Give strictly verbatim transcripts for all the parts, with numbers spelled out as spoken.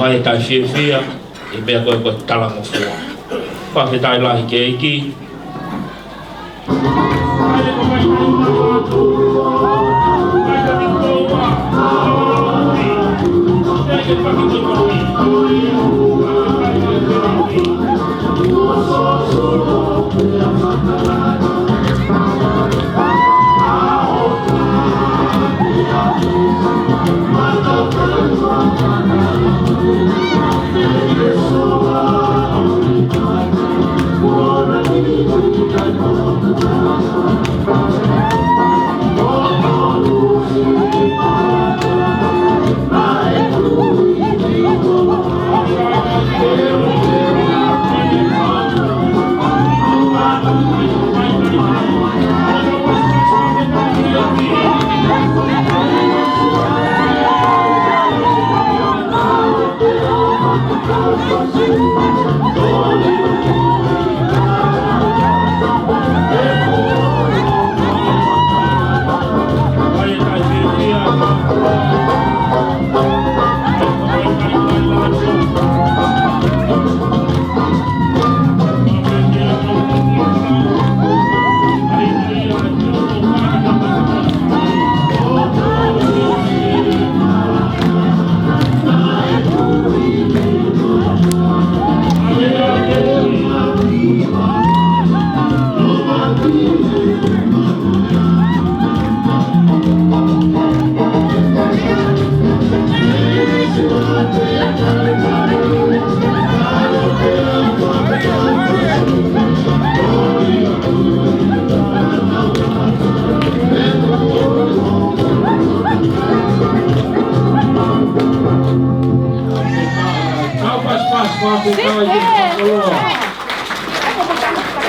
ʻA e taʻefiefia, ʻi he meʻa ko ē ko e talangofua. Fakafetaʻi lahi ki he ʻEiki. Tau pasipasi fakafetaʻi ki he fakakoloa.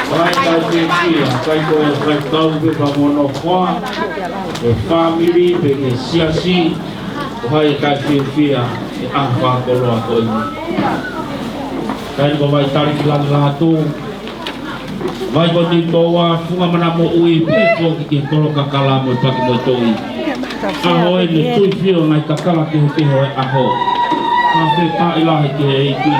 Fakafetaʻi ki he ʻEiki, ʻa e kakai ko ē, kakai kau pē fakamono koa, e fāmili pē ki he siasi, ʻoku ʻikai ke fiefia he ʻaho fakakoloa ko eni. Kae ko Vaitali ki Lātū, Vai ko Nipoua, Funga Mana Moʻui, pea foki ki he Kolo Kakala mo e Paki mo e Toʻi. ʻAho eni, Tuʻifio, ngaahi kakala kehekehe ʻo e ʻaho. Fakafetaʻi lahi ki he ʻEiki.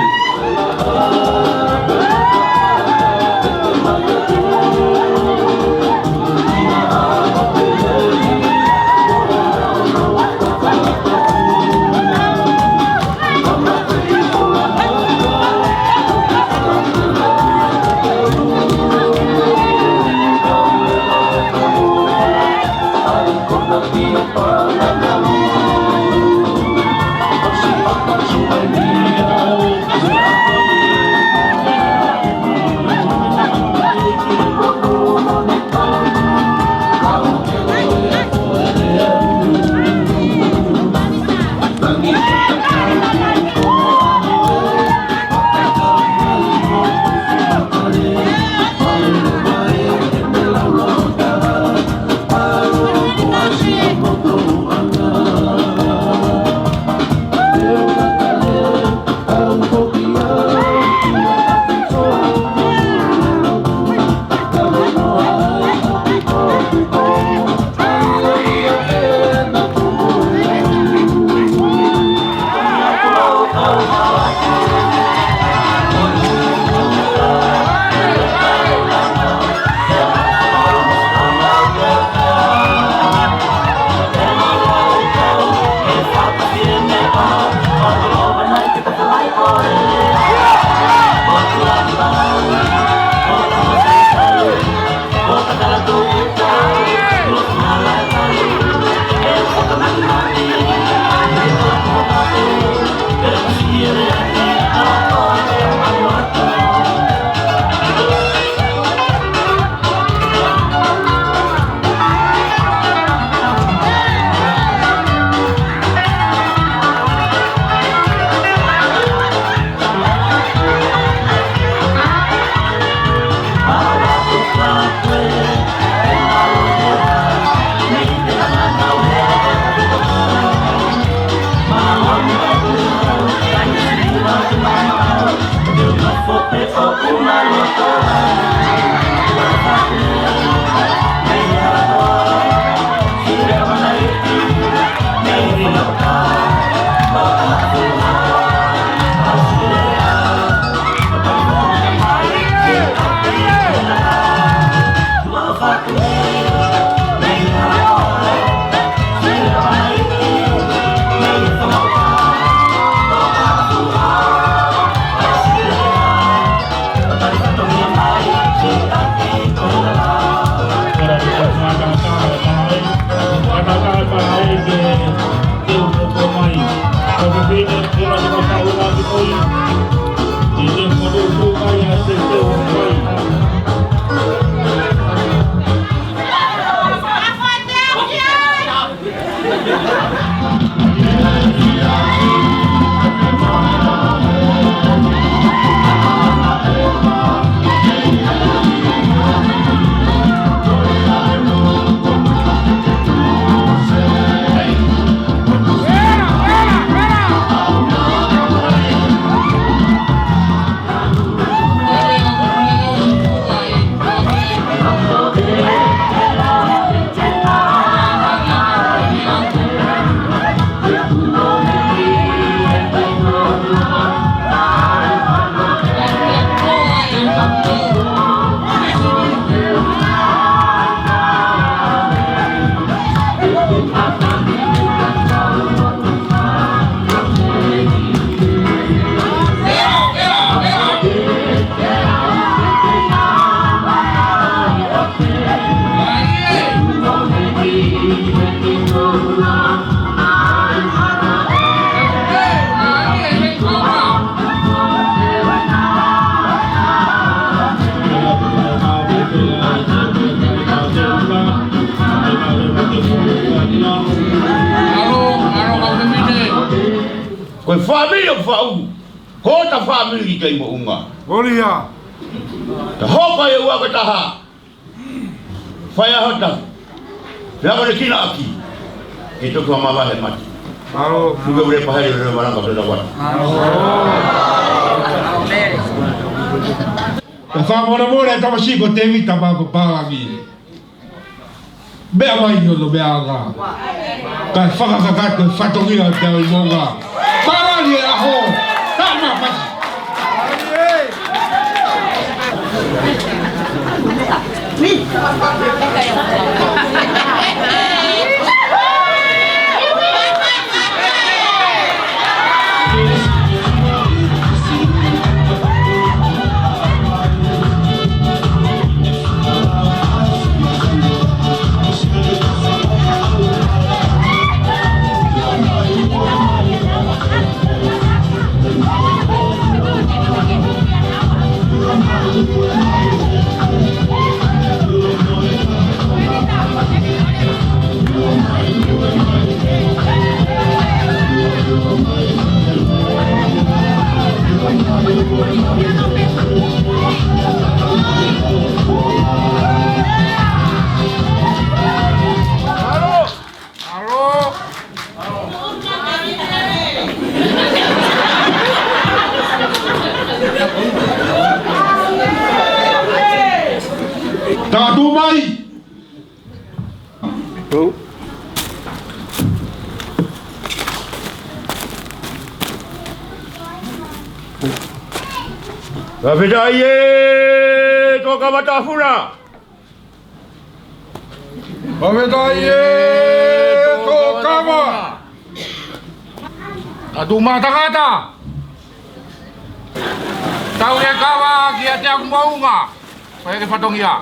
Ko e fāmili ʻoku faʻu, ko ʻeta fāmili ʻi Moʻunga. Molia. Ta hopa e ua ko taha. Fai ʻa hota. Pea ko e kina ʻaki. Ke toki mamahi he mati. Mālō. Tuku ule paheli ule malanga pela wata. Ka fakamolemole e tamasiʻi ko Tēvita Mapapalagi. Meʻa mai ʻi hono meʻa ʻanga. Kae fakakakato e fatongia ʻo e ʻi Moʻunga. Palani e ʻaho. Taʻe mapasi. Tatu mai. Fakafetaʻi ē, tō kama tāfuna. Fakafetaʻi ē, tō kama. Tatu mai tangata. Tau e kava ki ʻAtea Moʻunga. Ko e ke fatongia.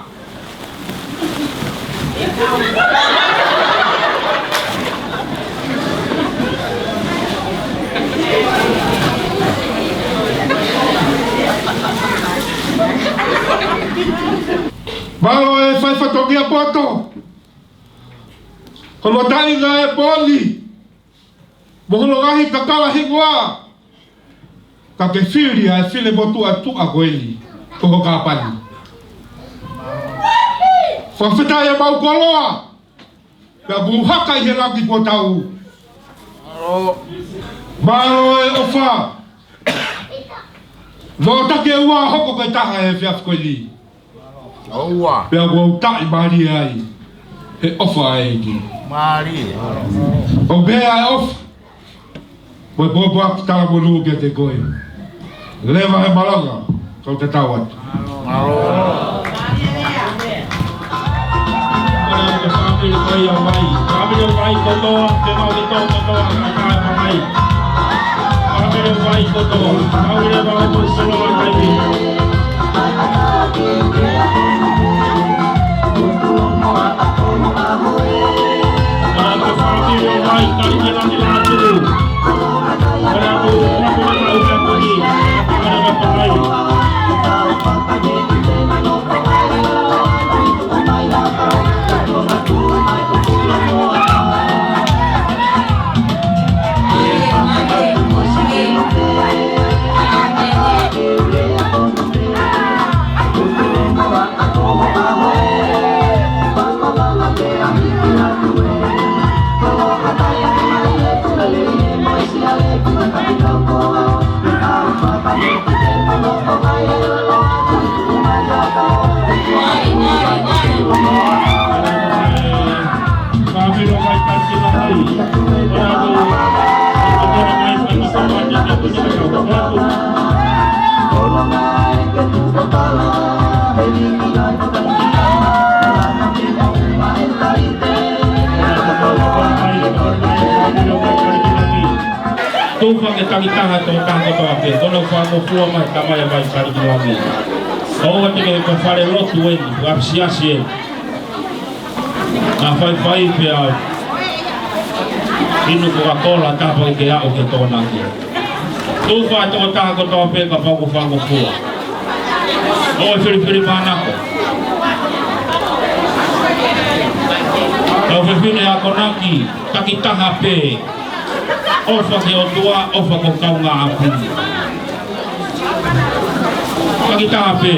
Mālō e fai fatongia poto. Ko e mataʻi ngā e poli. Mo hono ngaahi kakala hingoa. Ka ke fili ʻa e fili motuʻa tuʻa ko eni. Ko ho kāpani. Fakafetaʻi e mau koloa. Pea kuo haka ʻi he langi kuo tau. Mālō e ʻofa. Nō take ua hoko ko e taha he efiafi ko eni. ʻOua. Pea kuo u taʻi mālie ai he ʻofa ʻa e ʻEiki. Mālie. ʻO pea e ʻofa. Ko e pōpoaki talamonū kiate koe. Leva he malanga, kau tatau atu. Mālō. Ia mai, fāmili ʻo Vai kotoa, ke mau ke tō kotoa, ka ka e mai. Fāmili ʻo Vai kotoa, fāmili ʻo Vai kotoa, ka ka e mai. Ka ka fāmili ʻo Vai, tali ke lani lātū. Ka ka fāmili ʻo Vai, tali ke lani lātū. Tufa ke takitaha tokotaha kotoa pē, ko hono fakangofua mai Tamai ʻa Vai Talikilangi. ʻOua te ke ka fale lotu eni, ʻa e siasi eni. Naʻa faifai pea inu Coca-Cola, tapa ke aʻu ki he Tokonaki. Tufa tokotaha kotoa pē kapau kuo fakangofua. ʻOua ʻe filifilimānako. Kau fefine akonaki, takitaha pē. ʻOfa ki he ʻOtua, ʻofa ki ho kaungāʻapi. Takitaha pē.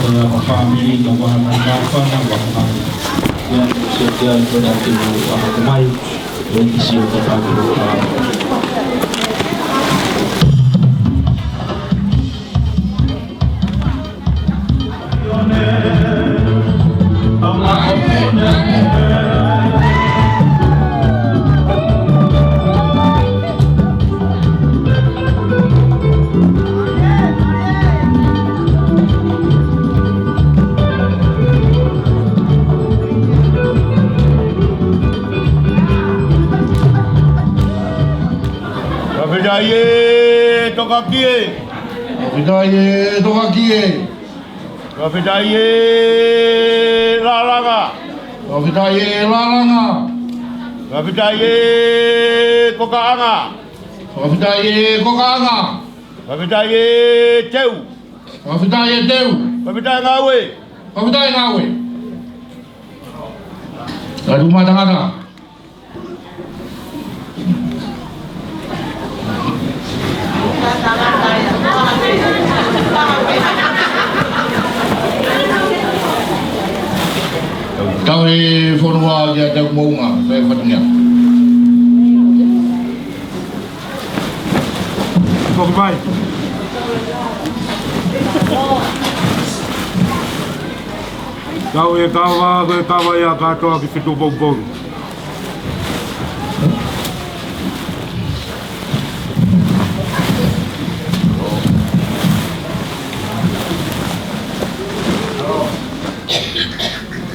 Ko e fāmili, ka ko e māfana, ko e fāmili. Ia, sio ki ai, ko e ʻapi mo e ʻapi mai, ʻo e kisi ʻo ka fāmili, ʻo ka. Fakafetaʻi ē Tokaki ē. Fakafetaʻi ē Tokaki ē. Fakafetaʻi ē Lalanga. Fakafetaʻi ē Lalanga. Fakafetaʻi ē Kokaʻanga. Fakafetaʻi ē Kokaʻanga. Fakafetaʻi ē Teu. Fakafetaʻi ē Teu. Fakafetaʻi Ngaue. Fakafetaʻi Ngaue. Ka tu matangata. Tau he fonua kia Tau Moʻunga, pea fatingia. Foki mai. Kau e kava, ko e kava ia kātoa ki Fetuʻu Poupou.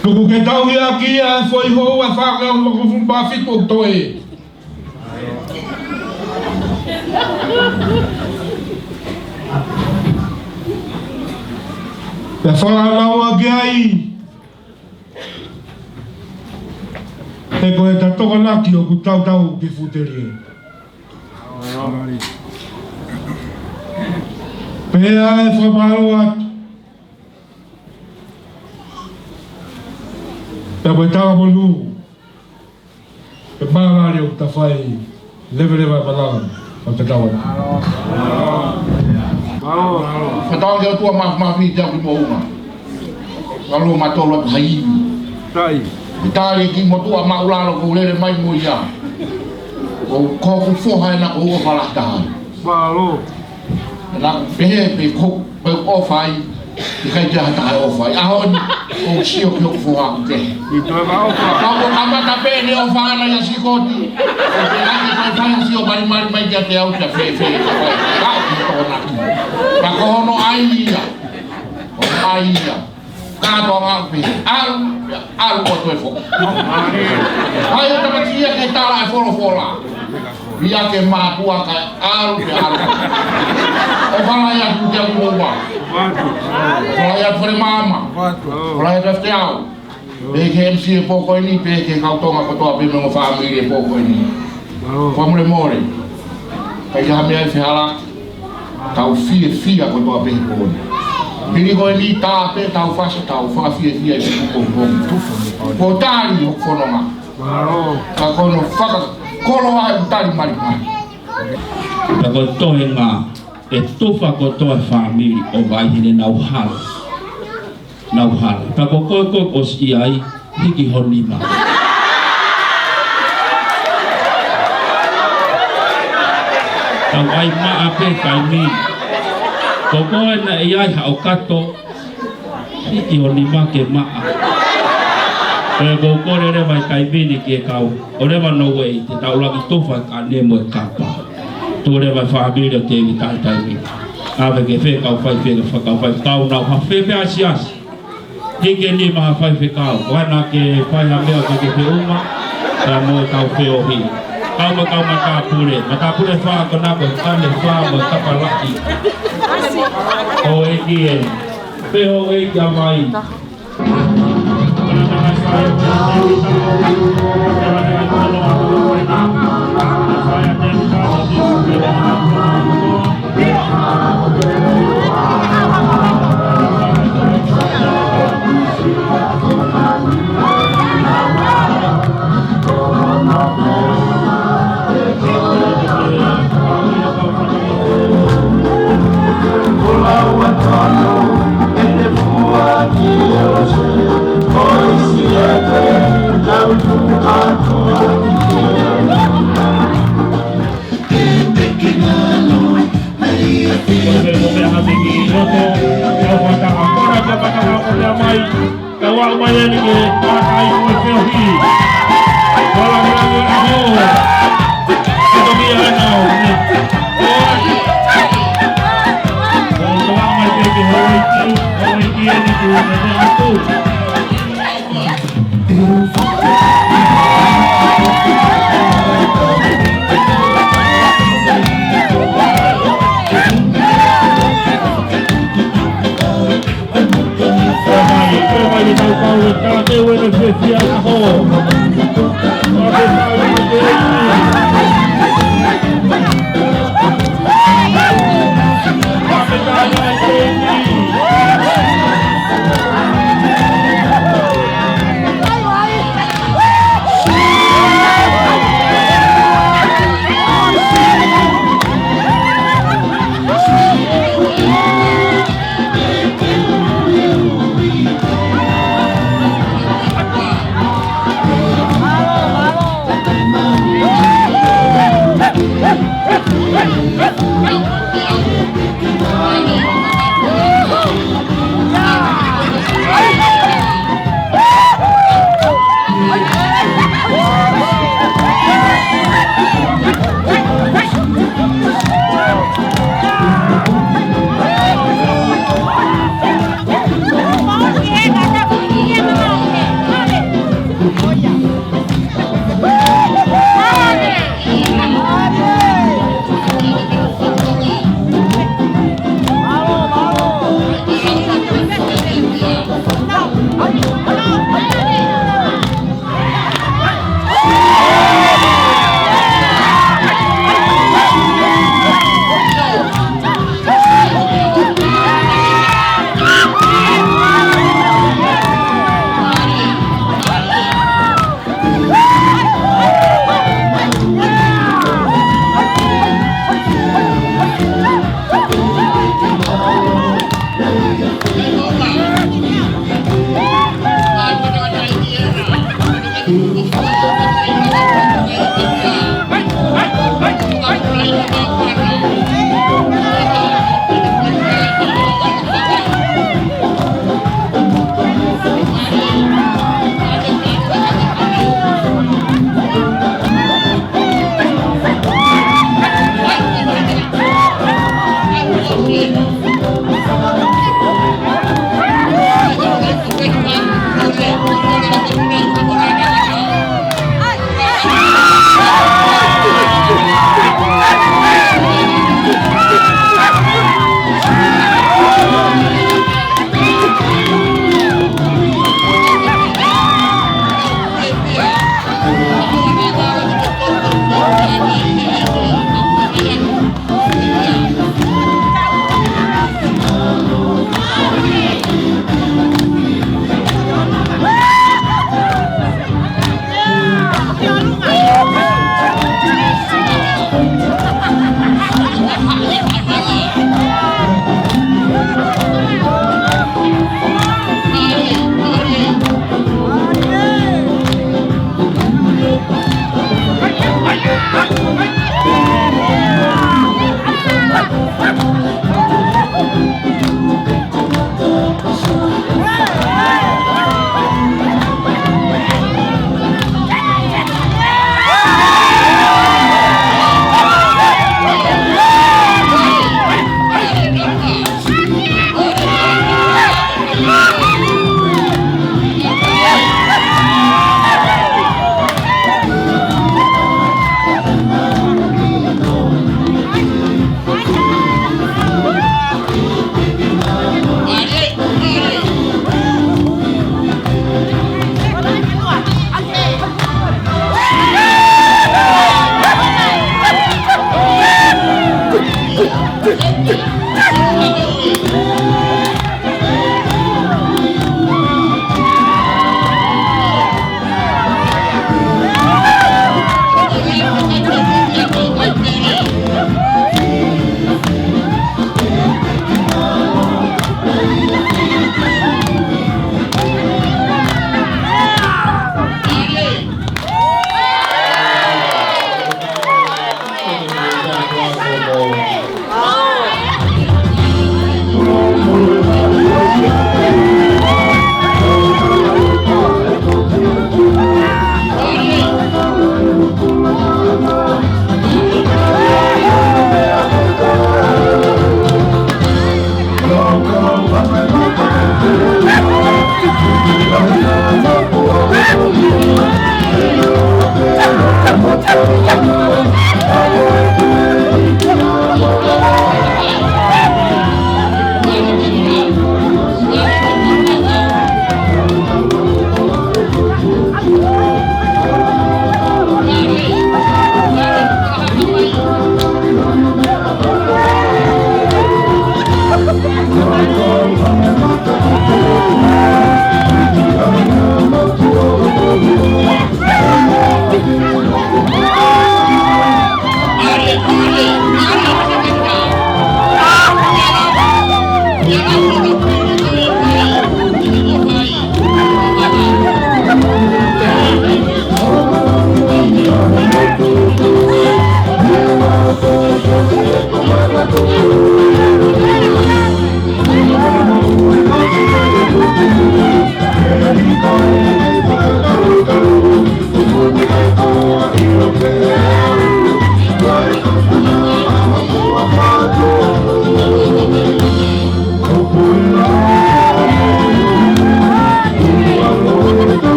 Tuku ke tauhi ʻaki ʻa e foʻi hou ʻa e fānau makofulu mā fitu ʻoku toe. Pea fānau ʻaki ai, he ko e ta Tokonaki ʻoku tautau ki Futelie. Pea ʻe fakamālō atu. Pea ko e tau monu. Ke mālō ʻa e ʻOtua fai leveleva e malanga ʻo te tau atu. Mālō, mālō. Fakatauange ʻOtua Māfimafi ʻi Tau Moʻunga. Mālō mātolu atu hai ivi. Tai. ʻI tali ki motuʻa māʻulalo ko u lele mai mo ia. Ko, ko hoku foha ena ko u ʻofa lahi taha ai. Mālō. Naʻá ku pehē pē ko e ʻofa ia, ʻikai ke ʻi ai ha taha ʻe ʻofa ia. ʻAho ni, ʻoku ou sio ki hoku foha ʻoku kehe. ʻI toe ka ʻofa. Ka ʻoku kamata pē ʻene ʻofa ʻana ʻia Sikoti. ʻOku ʻikai ke toe fai ha sio malimali mai kiate au kia fēfē. Ka ʻoku tōnaki. Ka ko hono ʻai ia. Hono ʻai ia. Kātoanga pē. ʻAlu, ʻalu ʻo toe foki. ʻAi ʻo tāmateʻi ia ke tala e folofola. Ia ke mātuʻa kae ʻalu pē ʻalu. ʻOfa lahi atu kia Muʻoa. ʻOfa lahi atu Fale Maama. ʻOfa lahi atu Tefiteʻau. Pehē ki he M C e pō ko eni, pehē ki he kau Tonga kotoa pē mo e fāmili e pō ko eni. Fakamolemole. ʻIkai ha meʻa ʻe fehālaaki. Tau fiefia kotoa pē he pō ni. Pili ko eni tā pē tau fasa tau fakafiefia ʻi he kupu ko e pō. Kuo tali hoku fononga. Ka ko hono fakakoloa ʻe tali malimali. Pea ko e toenga, ʻe tufa kotoa e fāmili ʻo vai heʻenau hala. Nau hala. Pea ko koe ko ē ʻosi ʻi ai, hiki ho nima. Tau ʻai maʻa pē taimi. Ko koe naʻe ʻi ai haʻo kato, hiki ho nima ke maʻa. Pea ʻoku ou kole leva he taimi ni ki he kau ʻo leva Noa, te tau laki tufa e kane mo e kapa. Tuʻu leva e fāmili ʻo Tēvita he taimi ni. ʻAve ke fekau fai, fekau fai, kau nau ha fē pē asiasi. Hiki e nima ha faifekau, ko ena ke fai ha meʻa ke ke feʻunga, pea mo e kau feohi. Kau mo e kau matāpule, matāpule fā ko ena ko e kane fā mo e kapa laki. ʻOku ʻi ai e feohi ia mai. Kau aʻu mai eni ke tau ʻai ko e feohi. Kau langilangi ʻaho. Kau toki ana o ne. Kau aʻu mai ke ke hoi ki, hoi ki eni ki ne ne atu.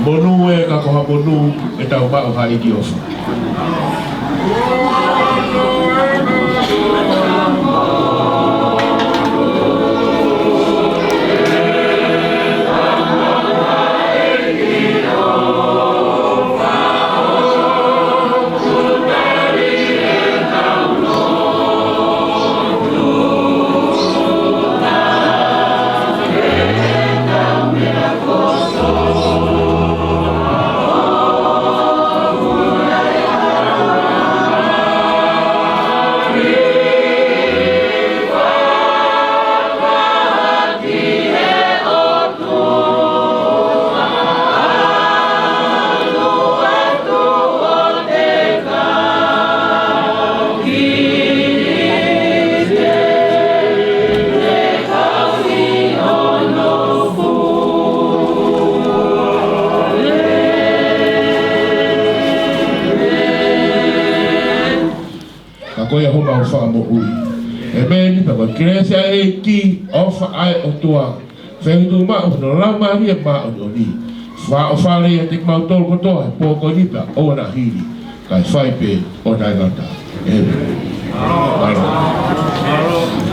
Monū ē, ka ko ha monū ʻetau maʻu ha ʻEiki ʻofa. Ka ko ia homau fakamoʻui. ʻĒmeni. Pea ko e kelesi ʻa e ʻEiki, ʻofa ʻa e ʻOtua, feohi tuʻumaʻu hono Laumālie Māʻoniʻoni, fakaʻofa ʻiate kimautolu kotoa he pō ko eni pea ʻo na hili, kae fai pē ʻo taʻengata. ʻĒmeni. Mālō.